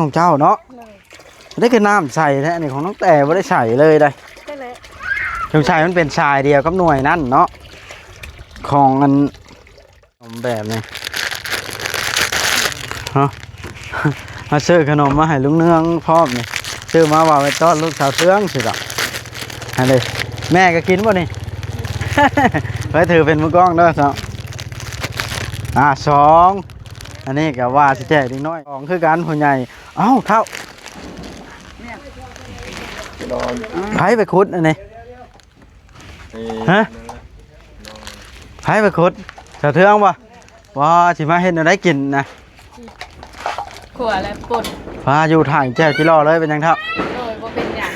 ຂອງເຈົ້າເນາະ. ໂດຍ ໄດ້ຄືນ້ຳໃສແທ້ ອັນນີ້ຂອງນ້ອງແຕ່ບໍ່ໄດ້ໃສເລີຍໄດ໋. ຈັ່ງໃດ ສົງໄສມັນເປັນສາຍດຽວກັບໜ່ວຍນັ້ນເນາະ ຂອງອັນ ຂະໜົມແບບນີ້ ຮະ ມາຊື້ຂະໜົມມາໃຫ້ລຸງເນືອງພ້ອມນີ້ ຊື້ມາວ່າໄວ້ຕ້ອນລູກສາວເທືອງຊິດອກ. ອັນນີ້ແມ່ກໍກິນບໍ່ນີ້? ໄວ້ຖືເປັນມືກ້ອງເດີເນາະ. ອ່າ ສອງ ອັນນີ້ກໍວ່າຊິແຈກເດັກນ້ອຍ ສອງ ຄືກັນຜູ້ໃຫຍ່. ເອົ້າ ເຖົ້າ ໃຜໄປຂຸດອັນນີ້? ຮະ ໃຜໄປຂຸດ? ສາວເທືອງບໍ່? ວ່າຊິມາເຮັດແນວໃດກິນນະ? ຂົ້ວແລະປົ່ນ ວ່າຢູ່ຖ່າງແຈ່ວຈິລໍເລີຍ ເປັນຫຍັງເຖົ້າ? ໂດຍ ບໍ່ເປັນຫຍັງ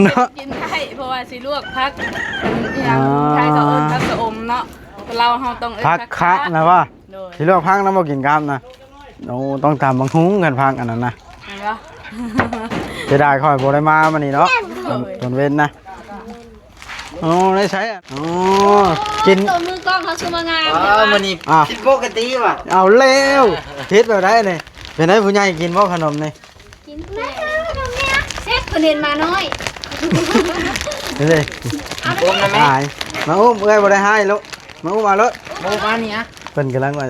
ເນາະ ກິນໄດ້ ເພາະວ່າຊິລວກຜັກ ອີຫຍັງ ອໍ ໄທເຂົາເອີ້ນຜັກຊະອົມເນາະ ລາວເຮົາຕ້ອງເອີ້ນຜັກຄະນະວ່າ. ໂດຍ ຊິລວກຜັກນຳບໍ່ກິນກັບນະ. ໂອ້ ຕ້ອງຕຳບັກຫຸ່ງກັນຜັກອັນນັ້ນນະ. ເຫັນບໍ່? ເສຍດາຍຂ້ອຍບໍ່ໄດ້ມາມື້ນີ້ເນາະ ໂດຍ ຕອນເວັນນະ. ໂອ້ ໄດ້ໃຊ້ ໂອ້ ກິນ ໂຕມືກ້ອງເຮົາຄືມາງາມ ເອີ ແທ້ວະ ມື້ນີ້ ອ່ະ ຜິດປົກກະຕິວ່ະ. ເອົາແລ້ວ ຜິດແບບໃດນີ້? ເປັນໃດ ຜູ້ໃຫຍ່ກິນບໍ່ຂະໜົມນີ້? ກິນແລ້ວຂະໜົມນີ້ ແຊບ ເພິ່ນເຫັນໝານ້ອຍ ເດ້ ອາຍ ມາອຸ້ມ ເອື້ອຍບໍ່ໄດ້ຮ້າຍລູກ ມາອຸ້ມເອົາໂລດ ບໍ່ປານນີ້ອະ ເພິ່ນກຳລັງວ່າ ເ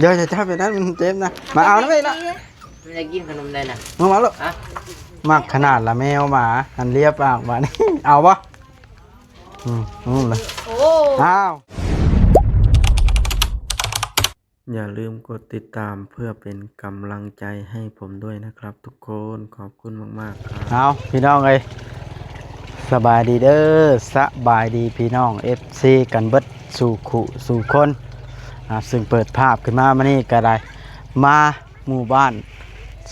ອົ້າ ດຽວຈະຈັບໄປນັ້ນ ມັນເຈັບນະ ມາເອົານຳເອື້ອຍລະ. ມັນຢາກກິນຂະໜົມໃດນະ? ມາເອົາໂລດ ຮະ ມັກຂະໜາດລະແມວໝາ ຫັ້ນລຽບປາກບາດນີ້ ເອົາບໍ່? ອືມ ອືມ ໂອ້ ອ້າວ ຢ່າລືມກົດຕິດຕາມເພື່ອເປັນກຳລັງໃຈໃຫ້ຜົມດ້ວຍນະຄັບທຸກຄົນ ຂອບຄຸນມາກໆ ເອົາ ພີ່ນ້ອງເອີຍ ສະບາຍດີເດີ ສະບາຍດີພີ່ນ້ອງເອັຟຊີກັນເບິດສູ່ຄູ່ສູ່ຄົນ. ອ່າ ຊຶ່ງເປີດພາບຂຶ້ນມາມື້ນີ້ກໍໄດ້ມາໝູ່ບ້ານ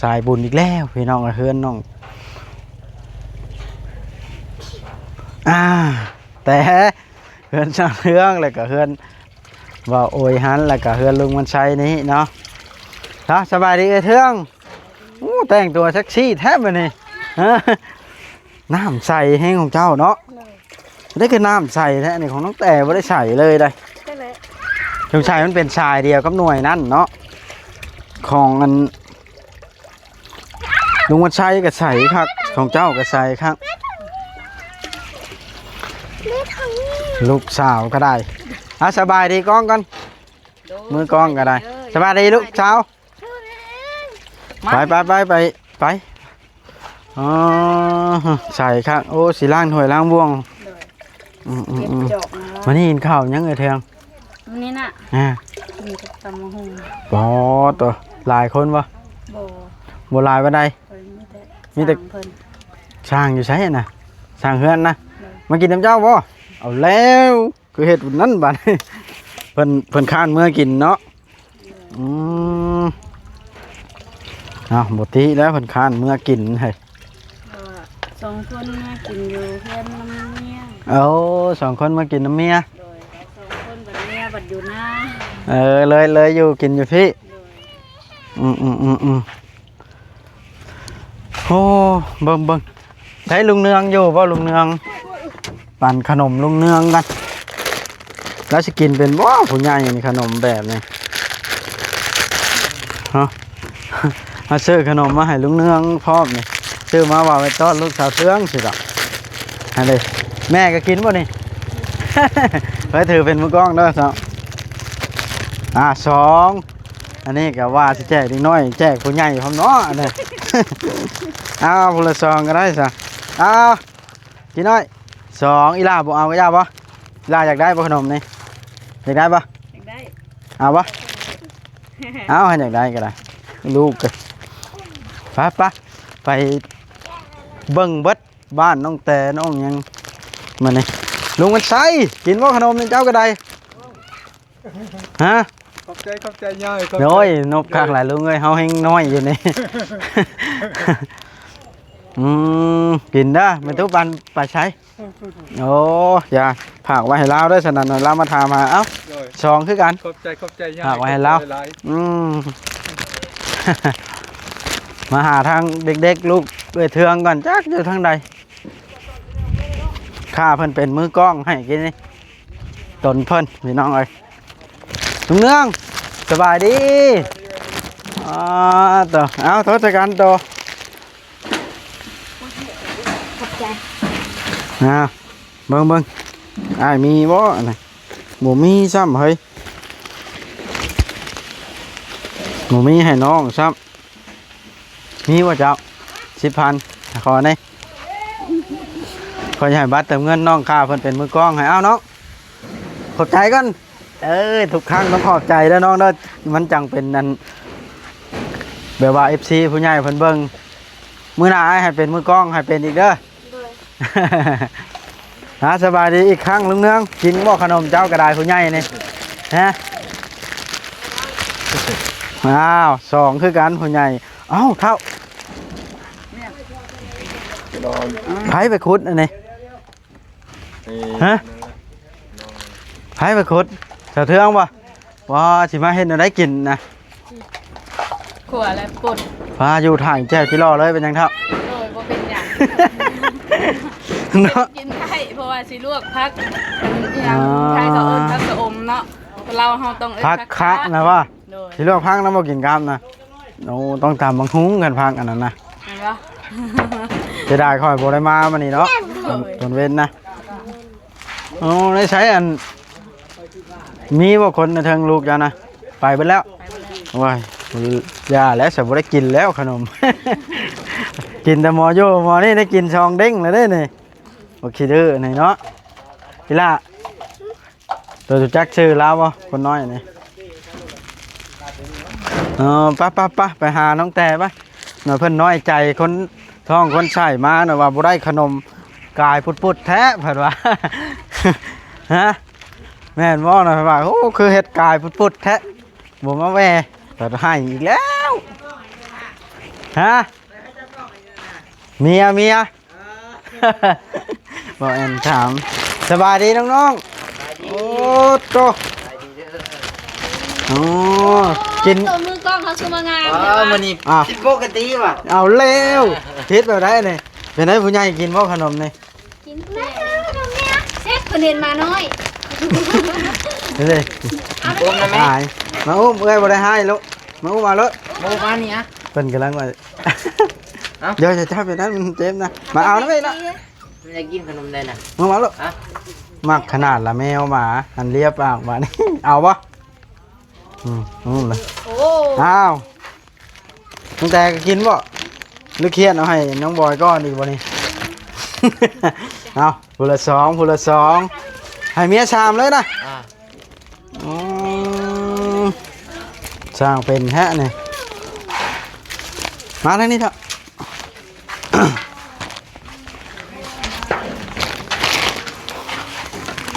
ສາຍບຸນອີກແລ້ວພີ່ນ້ອງ ເຮືອນນ້ອງ ອ່າ ແຕ່ ເຮືອນຊ່າງເຮືອງ ແລ້ວກໍເຮືອນບ່າວໂອຍຫັ້ນ ແລ້ວກໍເຮືອນລຸງມັນໄຊນີ້ເນາະ. ເນາະ ສະບາຍດີເອື້ອຍເທືອງ. ໂອ້ ແຕ່ງຕົວເຊັກຊີແທ້ມື້ນີ້ ນ້ຳໃສແຮງຂອງເຈົ້າເນາະ. ໂດຍ ໄດ້ຄືນ້ຳໃສແທ້ ອັນນີ້ຂອງນ້ອງແຕ່ບໍ່ໄດ້ໃສເລີຍໄດ໋. ຈັ່ງໃດ ສົງໄສມັນເປັນສາຍດຽວກັບໜ່ວຍນັ້ນເນາະ ຂອງອັນ ລຸງວັນໄຊກໍໃສຄັກ ຂອງເຈົ້າກໍໃສຄັກ ລູກສາວກໍໄດ້. ອ່ະ ສະບາຍດີກ້ອງກ່ອນ ໂດຍ ມືກ້ອງກໍໄດ້ ເອີ ສະບາຍດີລູກສາວ ໄປ ໄປ ໄປ ໄປ ໄປ ອໍ ໃສຄັກ ໂອ້ ຊິລ້າງຖ້ວຍລ້າງບ່ວງ ໂດຍ ອືມໆໆ ເກັບຈອກມາ ມື້ນີ້ກິນເຂົ້າຫຍັງເອື້ອຍເທືອງ? ມື້ນີ້ນະ ອ່າ ກິນກັບຕຳບັກຫຸ່ງ ປໍ ໂຕ ຫຼາຍຄົນບໍ່? ບໍ່ ບໍ່ຫຼາຍປານໃດ ມີແຕ່ ມີແຕ່ຊ່າງເພິ່ນ ຊ່າງຢູ່ໃສນະ? ຊ່າງເຮືອນນະ ໂດຍ ມາກິນນຳເຈົ້າບໍ່? ເອົາແລ້ວ ຄືເຮັດນັ້ນບາດນີ້ ເພິ່ນ ເພິ່ນຄ້ານເມືອກິນເນາະ. ອືມ ເອົາ ບໍ່ຕິແລ້ວ ເພິ່ນຄ້ານເມືອກິນເຮີ້ຍ ເພາະວ່າສອງຄົນມາກິນຢູ່ເຮືອນນຳເມຍ. ໂອ້ ສອງຄົນມາກິນນຳເມຍ ໂດຍ ແລ້ວສອງຄົນບັດເມຍບັດຢູ່ນາ ເອີ ເລີຍ ເລີຍຢູ່ກິນຢູ່ພີ້ ໂດຍ ອືມໆໆໆ. ໂອ້ ເບິ່ງໆ ໃຊ້ລຸງເນືອງຢູ່ບໍ່? ລຸງເນືອງ ປັນຂະໜົມລຸງເນືອງກັນ ລາວຊິກິນເປັນບໍ່ ຜູ້ໃຫຍ່ນີ້ ຂະໜົມແບບນີ້ ຮະ ມາຊື້ຂະໜົມມາໃຫ້ລຸງເນືອງພ້ອມນີ້ ຊື້ມາວ່າໄວ້ຕ້ອນລູກສາວເທືອງຊິດອກ. ຫັ້ນເດ້ ແມ່ກໍກິນບໍ່ນີ້? ໄວ້ຖືເປັນມືກ້ອງເດີເນາະ. ອ່າ ສອງ ອັນນີ້ກໍວ່າຊິແຈກເດັກນ້ອຍ ແຈກຜູ້ໃຫຍ່ພ້ອມເນາະ ອັນນີ້ ເອົາ ຜູ້ລະສອງກໍໄດ້ຊະ ເອົາ ພີ່ນ້ອຍ ສອງ ອີ່ຫຼ້າບໍ່ເອົາກໍຢ່າບໍ່? ອີ່ຫຼ້າຢາກໄດ້ບໍ່ຂະໜົມນີ້? ຢາກໄດ້ບໍ່? ຢາກໄດ້ ເອົາບໍ່? ເອົາ ໃຫ້ຢາກໄດ້ກໍໄດ້ ລູກກໍ ໄປ ໄປ ໄປເບິ່ງເບິດ ບ້ານນ້ອງແຕນ້ອງຫຍັງ ມານີ້ ລຸງວັນໄຊ ກິນບໍ່ຂະໜົມນີ້ເຈົ້າກໍໄດ້? ຮະ ຂອບໃຈ ຂອບໃຈຍາຍ ຂອບໃຈ ໂອ້ຍ ນົບຄັກຫຼາຍລຸງເອີຍ ເຮົາແຮງນ້ອຍຢູ່ນີ້ ອືມ ກິນເດີ ແມ່ຕູ້ປັນໄປໃສ? ໂອ້ ຢ່າ ຝາກໄວ້ໃຫ້ລາວເດີ ສະນັ້ນລາວມາຖາມຫາ ເອົ້າ ໂດຍ ສອງຄືກັນ ຂອບໃຈ ຂອບໃຈຍາຍ ຝາກໄວ້ໃຫ້ລາວ ຂອບໃຈຫຼາຍ ອືມ ມາຫາທາງເດັກໆ ລູກເອື້ອຍເທືອງກ່ອນ ຈັກຢູ່ທາງໃດ ຂ້າເພິ່ນເປັນມືກ້ອງໃຫ້ກິນນີ້ ຕົນເພິ່ນ ພີ່ນ້ອງເອີຍ ລຸງເນືອງ ສະບາຍດີ ອໍ ອ່າ ຕໍ່ ເອົາ ໂທດໃສ່ກັນຕໍ່ ຂອບໃຈ ອ່າ ເບິ່ງໆ ອ້າຍມີບໍ່ ອັນນັ້ນ ບໍ່ມີຊ້ຳເຮີ້ຍ ບໍ່ມີໃຫ້ນ້ອງຊ້ຳ. ມີບໍ່ເຈົ້າ ສິບພັນ ຂໍແດ່ ຂ້ອຍໃຫ້ບັດເຕີມເງິນນ້ອງ ຄ່າເພິ່ນເປັນມືກ້ອງໃຫ້. ເອົານ້ອງ ຂອບໃຈກ່ອນ. ເອີ ທຸກຄັ້ງຕ້ອງຂອບໃຈເດີນ້ອງເດີ ມັນຈັ່ງເປັນອັນ ແບບວ່າ ເອັຟຊີ ຜູ້ໃຫຍ່ເພິ່ນເບິ່ງ ມື້ໜ້າອ້າຍໃຫ້ເປັນມືກ້ອງໃຫ້ເປັນອີກເດີ. ໂດຍ ອ່າ ສະບາຍດີອີກຄັ້ງລຸງເນືອງ. ກິນບໍ່ຂະໜົມເຈົ້າກະດາຍ ຜູ້ໃຫຍ່ນີ້ ຮະ? ອ້າວ ສອງຄືກັນຜູ້ໃຫຍ່. ເອົ້າ ເຖົ້າ ໃຜໄປຂຸດອັນນີ້? ຮະ? ໃຜໄປຂຸດ? ສາວເທືອງບໍ່? ວ່າຊິມາເຮັດແນວໃດກິນນະ? ຂົ້ວແລະປົ່ນ ວ່າຢູ່ຖ້າແຈ່ວຈິລໍເລີຍ ເປັນຫຍັງເຖົ້າ? ໂດຍ ບໍ່ເປັນຫຍັງ ເນາະ ກິນໄດ້ ເພາະວ່າຊິລວກຜັກ ອີຫຍັງ ອໍ ໄທເຂົາເອີ້ນຜັກຊະອົມເນາະ ລາວເຮົາຕ້ອງເອີ້ນຜັກຄະນະວ່າ. ໂດຍ ຊິລວກຜັກນຳບໍ່ກິນກັບນະ. ໂອ້ ຕ້ອງຕຳບັກຫຸ່ງກັນ ຜັກອັນນັ້ນນະ ແມ່ນບໍ່? ເສຍດາຍຂ້ອຍບໍ່ໄດ້ມາມື້ນີ້ເນາະ ໂດຍ ຕອນເວັນນະ. ໂອ້ ໄດ້ໃຊ້ອັນ ມີບໍ່ຄົນໃນເທິງລູກເຈົ້ານະ? ໄປເບິດແລ້ວ ໄປເບິດແລ້ວ. ໂອ້ຍ ຢ່າແລ້ວ ສະບໍ່ໄດ້ກິນແລ້ວຂະໜົມ ກິນແຕ່ໝໍຢູ່ໝໍນີ້ ໄດ້ກິນສອງເດ້ງແລ້ວເດ້ນີ້. ໂອເຄເດີນີ້ເນາະ ອີ່ຫຼ້າ ໂຕຮູ້ຈັກຊື່ລາວບໍ່ ຄົນນ້ອຍນີ້? ເອີ ໄປໆໆ ໄປຫານ້ອງແຕ່ໄປ. ເນາະ ເພິ່ນນ້ອຍໃຈຄົນທ້ອງຄົນໄສ້ມາເນາະ ວ່າບໍ່ໄດ້ຂະໜົມ ກາຍປຸດໆແທ້ ເພິ່ນວ່າ. ຮະ ແມ່ນບໍ່ເນາະ? ເພິ່ນວ່າ ໂອ້ ຄືເຮັດກາຍປຸດໆແທ້ ບໍ່ມາແວ່. ເພິ່ນໃຫ້ອີກແລ້ວ ຮະ ເມຍ ເມຍ. ບໍ່ແອນຖາມ ສະບາຍດີນ້ອງໆ. ໂອ້ໂຕ ໂອ້ ກິນ ໂຕມືກ້ອງເຮົາຄືມາງາມ ເອີ ແທ້ວະ ມື້ນີ້ ອ່ະ ຜິດປົກກະຕິວ່ະ. ເອົາແລ້ວ ເຮັດແບບໃດນີ້? ເປັນໃດຜູ້ໃຫຍ່ກິນບໍ່ຂະໜົມນີ້? ກິນແລ້ວຂະໜົມນີ້ ເຊັດເພິ່ນເຫັນໝານ້ອຍ ເດ້ ອຸ້ມນະແມ່ ຕາຍ ມາອຸ້ມ ເອື້ອຍບໍ່ໄດ້ໃຫ້ລູກ ມາອຸ້ມເອົາໂລດ ໂອ້ ມານີ້ອະ ເພິ່ນກຳລັງວ່າ ເອົ້າ ຢ່າຈັບແບບນັ້ນ ມັນເຈັບນະ ມາເອົານຳແມ່ລະ. ມັນຢາກກິນຂະໜົມໃດນະ ມາເອົາໂລດ ຮະ ມັກຂະໜາດລະແມວໝາ ຫັ້ນລຽບປາກບາດນີ້ ເອົາບໍ່? ອືມ ອືມ ໂອ້ ອ້າວ ຕັ້ງແຕ່ກໍກິນບໍ່ ຫຼືຄຽນເອົາໃຫ້ນ້ອງບອຍກ່ອນອີກບໍ່ນີ້? ເອົາ ຜູ້ລະສອງ ຜູ້ລະສອງ ໃຫ້ເມຍສາມເລີຍນະ ອ່າ. ອືມ ຊ່າງເປັນແທ້ນີ້ ມາທາງນີ້ເຖາະ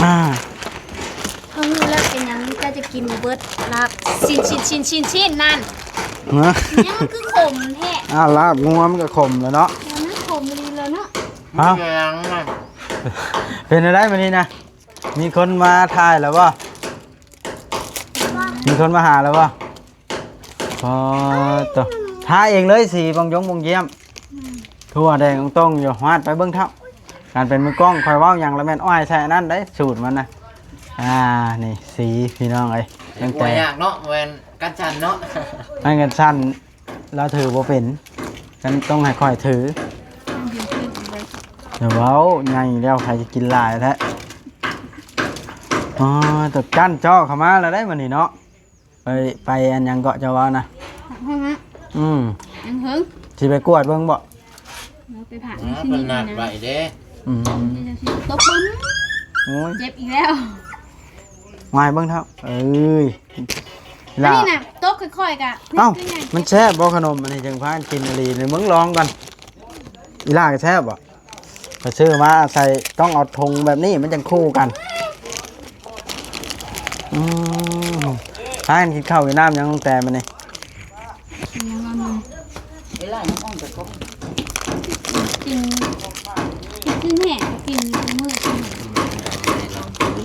ອ່າ ເຮົາຮູ້ແລ້ວເປັນຫຍັງເຈົ້າຈະກິນບໍ່ເບິດ ລາບຊີ້ນ ຊີ້ນ ຊີ້ນ ຊີ້ນ ຊີ້ນນັ້ນ ຮະ ຫຍັງມັນຄືຂົມແທ້? ອ້າວ ລາບງົວມັນກໍຂົມແຫຼະເນາະ ມັນຂົມອີ່ຫຼີແລ້ວເນາະ ຮະ ເປັນແນວໃດມື້ນີ້ນະ? ມີຄົນມາຖ່າຍແລ້ວບໍ່? ມີຄົນມາຫາແລ້ວບໍ່? ອໍ ໂຕ ທາເອງເລີຍ ສີບອງຢົງບອງຢ້ຽມ ອືມ ທົ່ວແດງອອງຕົງຢູ່. ຫວາດ ໄປເບິ່ງເຖົ້າ ການເປັນມືກ້ອງ ຂ້ອຍເວົ້າຫຍັງລະແມ່ນອ້ອຍໃສ່ອັນນັ້ນເດ້ ສູດມັນນະ. ອ່າ ນີ້ ສີ ພີ່ນ້ອງເອີຍ ຕັ້ງແຕ່ ບໍ່ຍາກເນາະ ແວ່ນກັນສັນເນາະ ແວ່ນກັນສັນ ລາວຖືບໍ່ເປັນ ຊັ້ນຕ້ອງໃຫ້ຂ້ອຍຖື. ຢ່າເວົ້າ ໃຫຍ່ແລ້ວ ໃຜຈະກິນຫຼາຍແທ້. ອໍ ຕົວກັ້ນເຈາະເຂົ້າມາແລ້ວໄດ໋ມື້ນີ້ເນາະ. ໄປ ໄປອັນຫຍັງເກາະເຈົ້າເວົ້ານະ? ອືມ ຍັງເຫິງ ຊິໄປກວດເບິ່ງບໍ່? ເອົາໄປຜ່ານ ອ່າ ທີ່ນີ້ ເພິ່ນນັດໄວ້ເດ້. ອືມ ຕົບປຶ້ມ ໂອ້ຍ ເຈັບອີກແລ້ວ. ວາຍເບິ່ງເຖົ້າ ເອີຍ ອີ່ຫຼ້າ ອັນນີ້ນະ ຕົກຄ່ອຍໆກະ ເອົ້າ ມັນແຊບບໍ່ຂະໜົມອັນນີ້? ຈັ່ງພາກັນກິນອີ່ຫຼີ ເບິ່ງລອງກ່ອນ. ອີ່ຫຼ້າກໍແຊບບໍ່? ໄປຊື້ມາໃສ່ ຕ້ອງເອົາຖົງແບບນີ້ ມັນຈັ່ງຄູ່ກັນ. ອືມ ພາກັນກິນເຂົ້າກິນນ້ຳຫຍັງ ແຕ່ມື້ນີ້? ກິນຫຍັງວະມຶງ? ເວລາຍັງອ່ອນແຕ່ກໍ ກິນ ກິນຄືແຫ້ງ ກິນຢູ່ມື້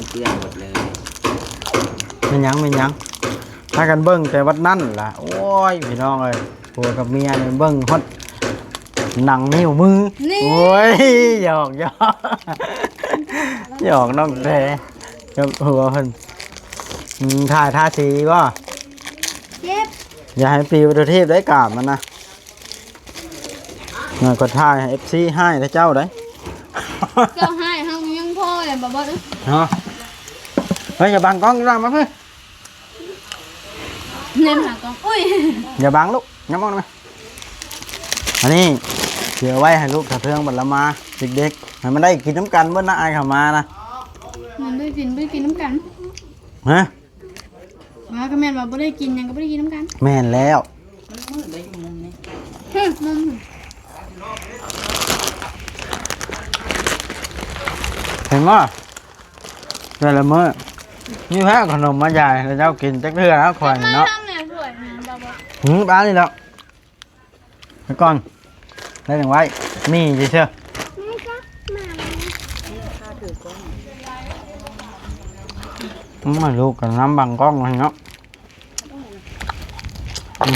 ເປື້ອນໝົດເລີຍ. ແມ່ນຫຍັງ ແມ່ນຫຍັງ? ພາກັນເບິ່ງແຕ່ວັດນັ້ນລະ. ໂອ້ຍ ພີ່ນ້ອງເອີຍ ຜົວກັບເມຍນີ້ເບິ່ງຮອດໜັງນິ້ວມື. ນີ້ ໂອ້ຍ ຫຍອກ ຫຍອກ ຫຍອກນ້ອງແຕ່ກັບຜົວເພິ່ນ. ອືມ ຖ່າຍທາສີບໍ່? ເຈັບ ຢ່າໃຫ້ປິວໄປທົ່ວເທບໄດ້ ກາບມັນນະ. ມັນກໍຖ່າຍໃຫ້ເອັຟຊີຮ້າຍແທ້ເຈົ້າໄດ໋. ເຈົ້າຮ້າຍເຮົາຍັງພໍແຫຼະ ບໍ່ ບໍ່ເນາະ. ເຮີ້ຍ ຢ່າບັງກ້ອງ ຢູ່ຫຼັງມາເພິ່ນ. ແນມຫາກ້ອງ ອຸ້ຍ ຢ່າບັງລູກ ຍັບອອກມາ. ອັນນີ້ຊິເອົາໄວ້ໃຫ້ລູກເຖົ້າເທີງບັດລະມາ ເດັກໆ ໃຫ້ມັນໄດ້ກິນນຳກັນເບິດນະ ອ້າຍເຂົາມານະ. ມັນໄດ້ກິນ ໄດ້ກິນນຳກັນ ຮະ? ວ່າກໍແມ່ນວ່າບໍ່ໄດ້ກິນຫຍັງກໍບໍ່ໄດ້ກິນນຳກັນ. ແມ່ນແລ້ວ ມັນມືດໄດ້ຢູ່ມຸມນີ້ ຫຶ ມຸມ ເຫັນບໍ່? ແຕ່ລະມື້ ນີ້ແທ້ຂະໜົມມາຢາຍໃຫ້ເຈົ້າກິນຈັກເທື່ອແລ້ວ ຂ້ອຍນີ້ເນາະ. ຫຶ ປານນີ້ແລ້ວ ໄປກ່ອນ ໄດ້ຫຍັງໄວ້ ມີຊື່ໆ. ອືມ ລູກກໍນຳບັງກ້ອງເນາະ. ອືມ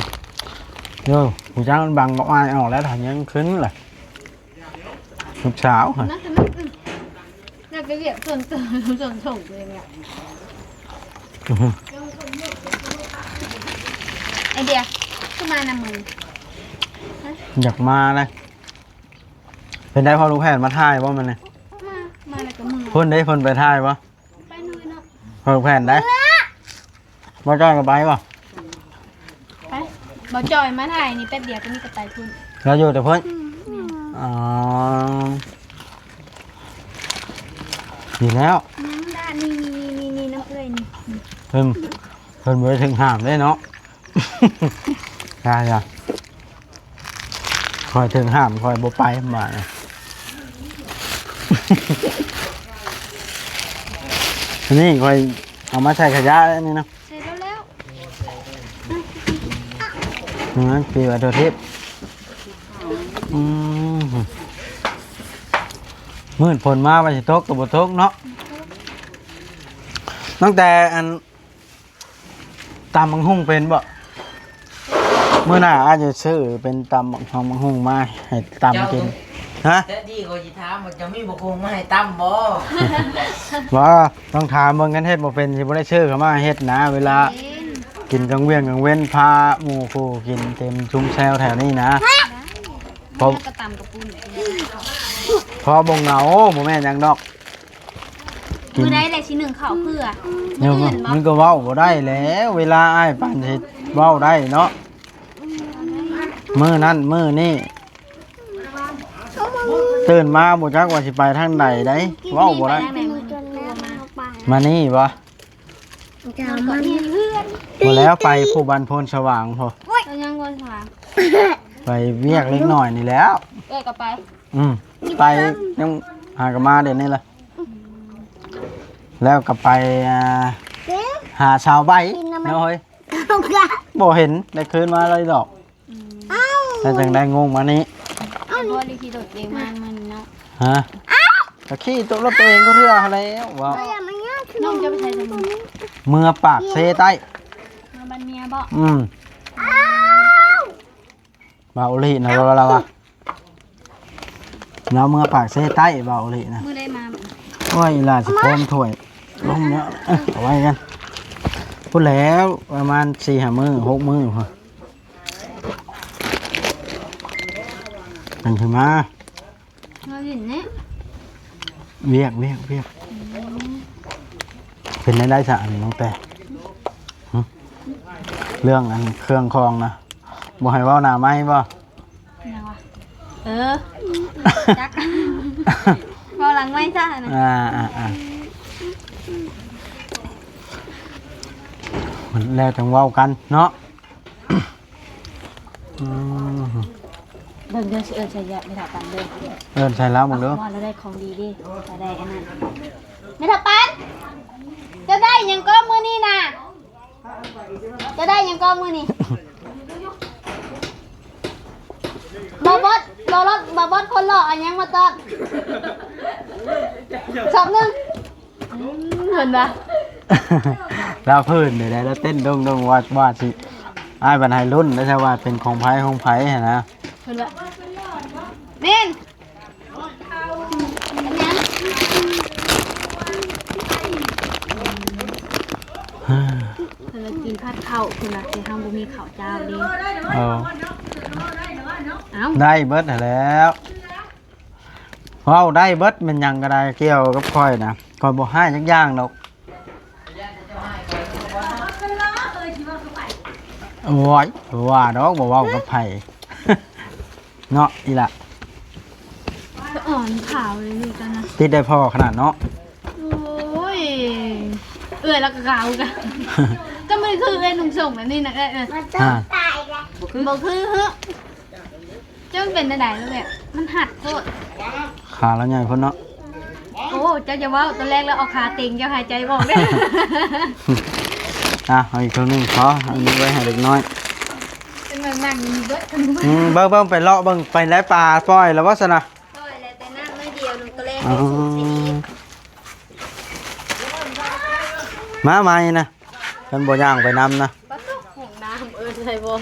ໂຍ ຜູ້ຈ້າງມັນບັງກໍອາຍອອກແລ້ວ ຖ້າຍັງຂຶ້ນລະ ລູກສາວ ນະ ອືມ ໜ້າໄປວຽກສ່ວນຕົວ ສ່ວນຕົວເອງແຫຼະ. ອືຮຶ ໄອເດຍ ຄືມານຳມື້ນີ້ ຢາກມານະ. ເປັນໄດ໋ ພໍ່ລູກແພດມາຖ່າຍບໍ່ມື້ນີ້? ມາ ມາແລ້ວກໍເມືອ. ເພິ່ນເດ້ ເພິ່ນໄປຖ່າຍບໍ່? ໄປໜ່ອຍເນາະ ເພິ່ນແພດໄດ້. ບໍ່ຈ້ອຍກໍໄປບໍ່? ໄປ ບໍ່ຈ້ອຍມາຖ່າຍນີ້ແປັບດຽວ ກໍມີກໍໄປພຸ້ນ. ລາວຢູ່ແຕ່ພຸ້ນ? ອືມ ອໍ ດີແລ້ວ. ຍັງດາ ນີ້ ນີ້ ນີ້ ນີ້ ນ້ຳເອື້ອຍນີ້ ເພິ່ນ ເພິ່ນບໍ່ໄດ້ຖືກຫ້າມເດ້ເນາະ. ຢ່າ ຢ່າ ຂ້ອຍຖືກຫ້າມ ຂ້ອຍບໍ່ໄປບາດນີ້. ອັນນີ້ຂ້ອຍເອົາມາໃສ່ຂະຫຍະແລ້ວນີ້ນະ. ໃສ່ແລ້ວ ນັ້ນປີວ່າໂທທິບ. ອືມ ມືດຝົນມາວ່າຊິຕົກກໍບໍ່ຕົກເນາະ. ຕັ້ງແຕ່ອັນ ຕຳບັກຫຸ່ງເປັນບໍ່? ມື້ໜ້າອາດຈະຊື້ເປັນຕຳບັກຫຸ່ງ ບັກຫຸ່ງມາໃຫ້ຕຳກິນ. ຮະ? ແຕ່ດີກໍຊິຖາມວ່າຈະມີບັກຫຸ່ງມາໃຫ້ຕຳບໍ່? ບໍ່ ຕ້ອງຖາມເບິ່ງ ຄັນເຮັດບໍ່ເປັນຊິບໍ່ໄດ້ຊື້ເຂົ້າມາເຮັດນະ. ເວລາ ເປັນ ກິນກາງວຽງກາງເວັນ ພາໝູ່ຄູ່ກິນເຕັມຊຸມແຊວແຖວນີ້ນະ. ໄດ້ ພໍ ແລ້ວກໍຕຳກະປຸ້ນ ພໍບໍ່ເຫງົາ ບໍ່ແມ່ນຫຍັງດອກ. ມື້ໃດແຫຼະຊິໜຶ້ງເຂົ້າເພື່ອ? ມື້ອື່ນບໍ່? ມັນກໍເວົ້າບໍ່ໄດ້ແຫຼະ ເວລາອ້າຍປານຊິເວົ້າໄດ້ເນາະ. ມື້ນັ້ນມື້ນີ້ ຕື່ນມາບໍ່ຈັກວ່າຊິໄປທາງໃດໃດ໋ ເວົ້າບໍ່ໄດ້. ມານີ້ບໍ່? ບໍ່ແລ້ວ ໄປຜູ້ບ້ານໂພນສະຫວ່າງພຸ້ນ. ໄປວຽກເລັກນ້ອຍນີ້ແຫຼ້ວ. ເອື້ອຍກໍໄປ. ອືມ ໄປ ຍັງຫາກໍມາດຽວນີ້ລະ. ແລ້ວກໍໄປ ອ່າ ຫາສາວໃບເນາະເຮີ້ຍ. ບໍ່ເຫັນໄດ້ຄືນມາເລີຍດອກ. ອືມ ແລ້ວຈັ່ງໄດ້ງົງມານີ້. ເອົາ ບໍ່ໄດ້ຂີ່ລົດເອງມາມື້ນີ້ເນາະ. ຮະ? ກໍຂີ່ໂຕລົດໂຕເອງກໍເທື່ອຫັ້ນແຫຼ້ວ. ເວົ້າ ນ້ອງຈະໄປໃສຊັ້ນ? ເມືອປາກເຊໃຕ້. ເມືອບ້ານເມຍບໍ? ອືມ. ບ່າວໂອລິນະ ລາວວ່າ ລາວເມືອປາກເຊໃຕ້ ບ່າວໂອລິນະ. ມື້ໃດມາ? ໂອ້ຍ ອີ່ຫຼ້າຊິໂຄມຖ້ວຍລົງເນາະ. ເອີ ເອົາໄວ້ກັນ ພຸ້ນແຫຼ້ວ ປະມານສີ່ຫ້າມື້ ຫົກມື້ພຸ້ນ ຈັ່ງຊິມາ. ມາຫຼິ້ນແນ່. ວຽກ ວຽກ ວຽກ. ອືມ ເປັນແນວໃດຊະອັນນີ້ນ້ອງແຕ້? ຫຶ? ເລື່ອງອັນເຄື່ອງຂອງນະ ບໍ່ໃຫ້ເວົ້າໜ້າໄມບໍ່? ຫຍັງວະ? ເອີ ຈັກ ເວົ້າຫຼັງໄມຊະນະ. ອ່າ ອ່າ ອ່າ ແລ້ວຈັ່ງເວົ້າກັນເນາະ. ອືມ ເບິ່ງເດີ ຊິເອີ້ນໃສ່ຍະ ແມ່ເຖົ້າປັນເດີ. ເອີ້ນໃສ່ລາວເບິ່ງເດີ. ວ່າລາວໄດ້ຂອງດີເດ້ ລາວໄດ້ອັນນັ້ນ. ແມ່ເຖົ້າປັນ ເຈົ້າໄດ້ຫຍັງກໍມື້ນີ້ນະ? ເຈົ້າໄດ້ຫຍັງກໍມື້ນີ້? ບ່າວບອດ ບ່າວລອດ ບ່າວບອດຄົນຫຼໍ່ ເອົາຫຍັງມາຕ້ອນ? ສອບໜຶ່ງ. ອືມ ເພິ່ນວ່າ ລາວເພີນເດ້ ລາວເຕັ້ນດົງໆ ວ່າ ວ່າຊິ ອ້າຍບັນໃຫ້ລຸ້ນ ແລ້ວຊະວ່າເປັນຂອງໃຜຂອງໃຜຫັ້ນນະ. ເພິ່ນວ່າ ແມ່ນ ເປັນຫຍັງ? ກິນຜັດເຂົ້າພຸ້ນນະ ແຕ່ເຮົາບໍ່ມີເຂົ້າຈ້າວເດ້. ເອີ ເອົ້າ ໄດ້ເບິດຫັ້ນແຫຼ້ວ ເວົ້າໄດ້ເບິດ ແມ່ນຫຍັງກໍໄດ້ກ່ຽວກັບຂ້ອຍນະ ຂ້ອຍບໍ່ຮ້າຍຈັກຢ່າງດອກ. ໂອ້ຍ ບໍ່ວ່າດອກ ບໍ່ເວົ້າກັບໃຜເນາະ ອີ່ຫຼ້າ. ສະອອນຂາວເລີຍນີ້ກັນນະ ຕິດໄດ້ພໍຂະໜາດເນາະ. ໂອ້ຍ ເອື້ອຍລາວກໍຂາວຄືກັນ ກໍບໍ່ໄດ້ຄືເອື້ອຍນຸ່ງສົ້ງແບບນີ້ນະ ເອື້ອຍ ເອື້ອຍ ອ່າ ບໍ່ຄື ບໍ່ຄື. ຈັ່ງເປັນແນວໃດ ແບບມັນຫັດໂພດ ຂາລາວໃຫຍ່ພຸ້ນເນາະ. ໂອ້ ເຈົ້າຢ່າເວົ້າ ຕອນແລກລາວເອົາຂາເຕັງ ເຈົ້າຫາຍໃຈບໍ່ອອກເດ້. ອ່ະ ເອົາອີກເຄິ່ງໜຶ່ງພໍ ເອົານີ້ໄວ້ໃຫ້ເດັກນ້ອຍ. ເປັນເບິ່ງນັ່ງຢູ່ເບິດ ອືມ ເບິ່ງ ເບິ່ງ ໄປເລາະເບິ່ງ ໄປໄດ້ປາປ່ອຍແລ້ວບໍ່ຊັ້ນນະ? ປ່ອຍແລ້ວ ແຕ່ນ້ຳໜ້ອຍດຽວໜຶ່ງ ຕອນແລກ ອໍ ໄດ້ສູບສີ່ລິດ. ມາໃໝ່ນະ ຄັນບໍ່ຍ່າງໄປນຳນະ. ປະຕູຫ້ອງນ້ຳ ເອີ ໃສ່ບໍ່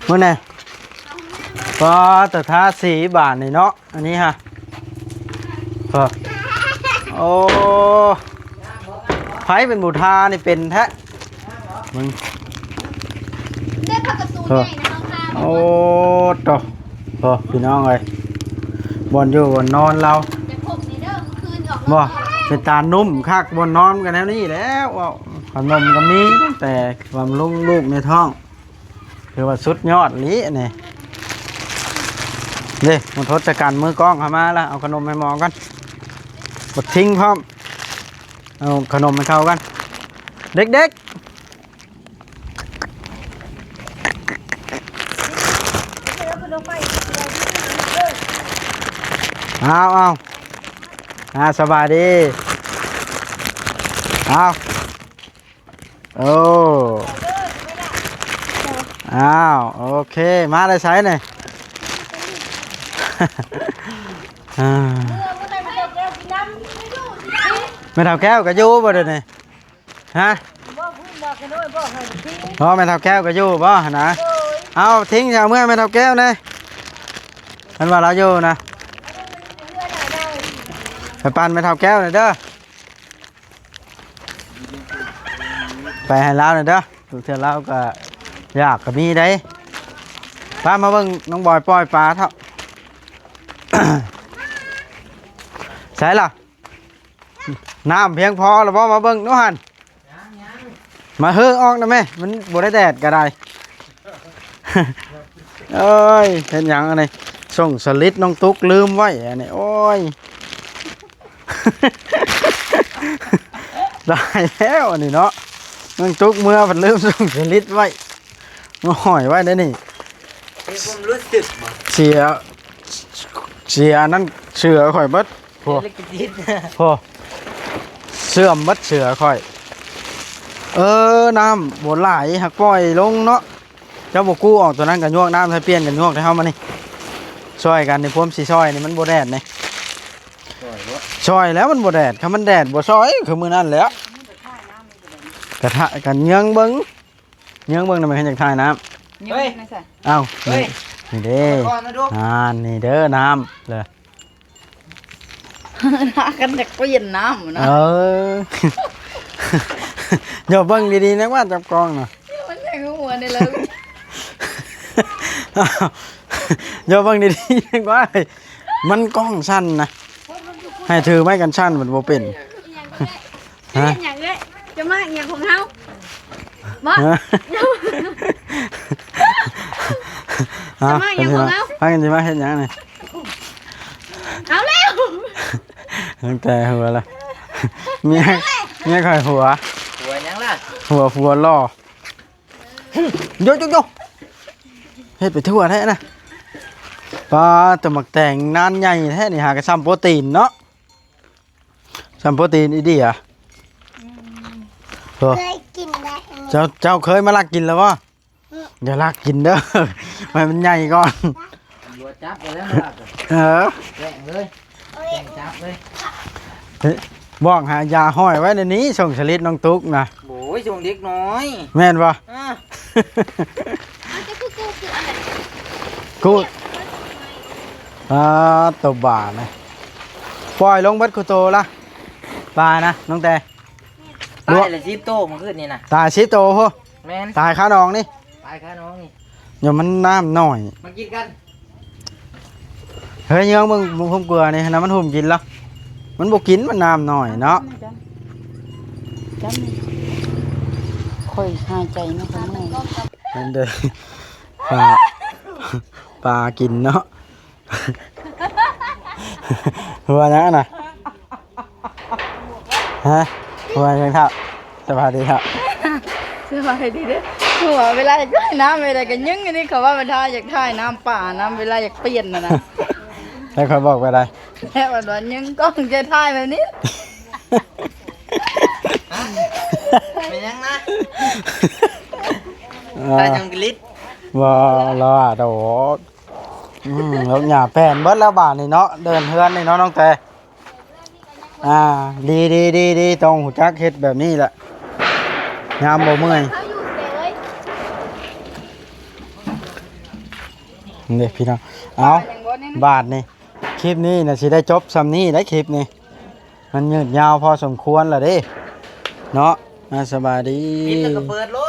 ມື້ນີ້ ປາ ແຕ່ທາສີບາດນີ້ເນາະ ອັນນີ້ຮະ. ເອີ ໂອ້ ໃຜເປັນຜູ້ທານີ້ເປັນແທ້ ມຶງ ເດ້ ພັກກະຕູ ເອີ ໃຫຍ່ນະ ເຮົາທາ ໂອ້ ໂຕ ໂອ້ ພີ່ນ້ອງເອີຍ ບ່ອນຢູ່ບ່ອນນອນລາວ ຢ່າພົກນີ້ເດີ ມື້ຄືນອອກ ບໍ່ ເປັນຕານຸ່ມຄັກ ບ່ອນນອນມັນກໍແນວນີ້ແຫຼ້ວ ເວົ້າ ຂະໜົມກໍມີ ຕັ້ງແຕ່ບຳລຸງລູກໃນທ້ອງ ຖືວ່າສຸດຍອດອີ່ຫຼີນີ້. ເດ້ ໝູ່ທົດສະກັນ ມືກ້ອງເຂົ້າມາລະ ເອົາຂະໜົມໃຫ້ໝໍກ່ອນ ບັກທິງພ້ອມ ເອົາຂະໜົມໃຫ້ເຂົາກ່ອນ ເດັກໆ. ເອົາ ເອົາ ອ່າ ສະບາຍດີ ເອົາ ໂອ້ ອ້າວ ໂອເຄ ມາແຕ່ໃສນີ້? ອ່າ ແມ່ເຖົ້າແກ້ວກໍຢູ່ບໍ່ດຽວນີ້? ຮະ? ອໍ ແມ່ເຖົ້າແກ້ວກໍຢູ່ບໍ່ຫັ້ນນະ? ເອົາ ຖິ້ງ ເອົາເມືອແມ່ເຖົ້າແກ້ວແດ່ ເພິ່ນວ່າລາວຢູ່ນະ ໄປປັ່ນແມ່ເຖົ້າແກ້ວແດ່ເດີ. ໄປໃຫ້ລາວແດ່ເດີ ເທື່ອລາວກໍຢາກກໍມີໄດ໋. ພາມາເບິ່ງນ້ອງບອຍປ່ອຍປາເຖາະ ໃສລະ? ນ້ຳພຽງພໍແລ້ວບໍ່? ມາເບິ່ງດູຫັ້ນ ມາເຮີອອກນະແມ່ ມັນບໍ່ໄດ້ແດດກໍໄດ້. ເອີຍ ເຮັດຫຍັງອັນນີ້ ສົ່ງສະລິດນ້ອງຕຸກລືມໄວ້ອັນນີ້ ໂອ້ຍ ຕາຍແລ້ວອັນນີ້ເນາະ ນ້ອງຕຸກເມືອເພິ່ນລືມສົ່ງສະລິດໄວ້ ມາຫ້ອຍໄວ້ໃນນີ້ ມີຄວາມຮູ້ສຶກບໍ່? ເສຍ ເສຍອັນນັ້ນເສື້ອຂ້ອຍເບິດ. ໂອ້ ເສຍລິຂະສິດ ໂອ້ ເສື່ອມເບິດເສື້ອຂ້ອຍ. ເອີ ນ້ຳບໍ່ຫຼາຍ ຫາກປ່ອຍລົງເນາະ. ເຈົ້າບໍ່ກູ້ອອກຕົວນັ້ນກໍຍວກນ້ຳໃສ່ ປ່ຽນກັນຍວກໃຫ້ເຮົາມານີ້ ຊ່ອຍກັນນີ້. ພວມຊິຊ່ອຍນີ້ມັນບໍ່ແດດນີ້ ຊ່ອຍແລ້ວມັນບໍ່ແດດ ຄັນມັນແດດບໍ່ຊ່ອຍຄືມື້ນັ້ນແຫຼ້ວ. ກະທະກັນເຍືອງເບິ່ງ ເຍືອງເບິ່ງນຳ ມັນຢາກຖ່າຍນ້ຳ. ເຮີ້ຍ ເອົ້າ ນີ້ເດ້ ອ່າ ນີ້ເດີນ້ຳເລີຍ. ພາກັນຢາກປ່ຽນນ້ຳນະ ເອີ ຢ່າເບິ່ງດີໆ ນະວ່າຈັບກ້ອງນະ ມັນຍັງຫົວນີ້ເລີຍ. ຢ່າເບິ່ງດີໆ ນະວ່າ ມັນກ້ອງສັ່ນນະ ໃຫ້ຖືໄມ້ກັນສັ່ນມັນບໍ່ເປັນ. ຮະ? ເຮັດຫຍັງເອື້ອຍ? ຈະມາຫຍັງຂອງເຮົາ? ບໍ່? ຮະ? ຈະມາຫຍັງຂອງເຮົາ? ພາກັນຊິມາເຮັດຫຍັງນີ້? ເອົາແລ້ວ ຕັ້ງແຕ່ຫົວລະ ເມຍ ເມຍຂ້ອຍຫົວ ຫົວຫຍັງລະ? ຫົວ ຫົວຫຼໍ່. ໂຢ ໂຢ ໂຢ ເຮັດໄປທົ່ວແທ້ນະ. ປາ ແຕ່ໝາກແຕງນານໃຫຍ່ແທ້ນີ້ ຫາກະຊ້ຳໂປຣຕີນເນາະ. ຊ້ຳໂປຣຕີນອີ່ດີອະ. ອືມ ໂອ້ ເຄີຍກິນແລ້ວ ເຈົ້າ ເຈົ້າເຄີຍມາລັກກິນແລ້ວບໍ່? ອືມ ຢ່າລັກກິນເດີ ໃຫ້ມັນໃຫຍ່ກ່ອນ. ຕຳຫຼວດຈັບໄປແລ້ວມາລັກ ເອີ ແຈ້ງເລີຍ ແຈ້ງຈັບເລີຍ. ເອີ ບອກຫາຢາຫ້ອຍໄວ້ໃນນີ້ ສົ່ງສະລິດນ້ອງຕຸກນະ. ໂອ້ຍ ສົ່ງເດັກນ້ອຍ ແມ່ນບໍ່? ອ່າ ເອົາ ເຈົ້າຄືກູຄືອັນນັ້ນ ກູ ອ່າ ໂຕບານະ ປ່ອຍລົງເບິດຄູ່ໂຕລະ ປານະ ນ້ອງແຕ່. ຕາຍລະສິບໂຕມື້ຄືນນີ້ນະ ຕາຍສິບໂຕພຸ້ນ ແມ່ນ ຕາຍຄາໜອງນີ້ ຕາຍຄາໜອງນີ້ ຍ້ອນມັນນ້ຳໜ້ອຍ ມາກິນກັນ ເຮີ້ຍ ເຍືອງເບິ່ງ ເບິ່ງຫຸ້ມເກືອນີ້ ນຳມັນຫຸ້ມກິນລະ ມັນບໍ່ກິນ ມັນນ້ຳໜ້ອຍເນາະ ຈັບນີ້ ຂ້ອຍຫາຍໃຈນຳຂ້ອຍເມື່ອຍ ນັ້ນເດີ ປາ ປາກິນເນາະ ຫົວຫຍັງນະ? ຮະ? ຫົວຫຍັງເຖົ້າ? ສະບາຍດີເຖົ້າ ສະບາຍດີເດີ ຫົວເວລາຢາກຖ່າຍນ້ຳ ເວລາກໍຍຶງອັນນີ້ ເຂົາວ່າເວລາຢາກຖ່າຍນ້ຳປານຳ ເວລາຢາກປ່ຽນນະນະ ໃຫ້ຂ້ອຍບອກໄປໄດ້ ແລ້ວວ່າຍຶງກ້ອງຈະຖ່າຍແບບນີ້ ເປັນຫຍັງນະ? ເອີ ຖ່າຍຈັງກະລິດ ບໍ່ລະດອກ ອືມ ລົດຫຍ້າແປ້ນເບິດແລ້ວບາດນີ້ເນາະ ເດີ່ນເຮືອນນີ້ເນາະນ້ອງແຕ ອ່າ ດີໆໆໆ ຕ້ອງຮູ້ຈັກເຮັດແບບນີ້ແຫຼະ ຍາມບໍ່ເມື່ອຍ ນີ້ພີ່ນ້ອງ ເອົາ ບາດນີ້ ຄລິບນີ້ນະຊິໄດ້ຈົບຊ່ຳນີ້ໄດ໋ ຄລິບນີ້ ມັນຍືດຍາວພໍສົມຄວນລະເດ້ ເນາະ ອ່າ ສະບາຍດີ ປິດແລ້ວກໍເປີດໂລດ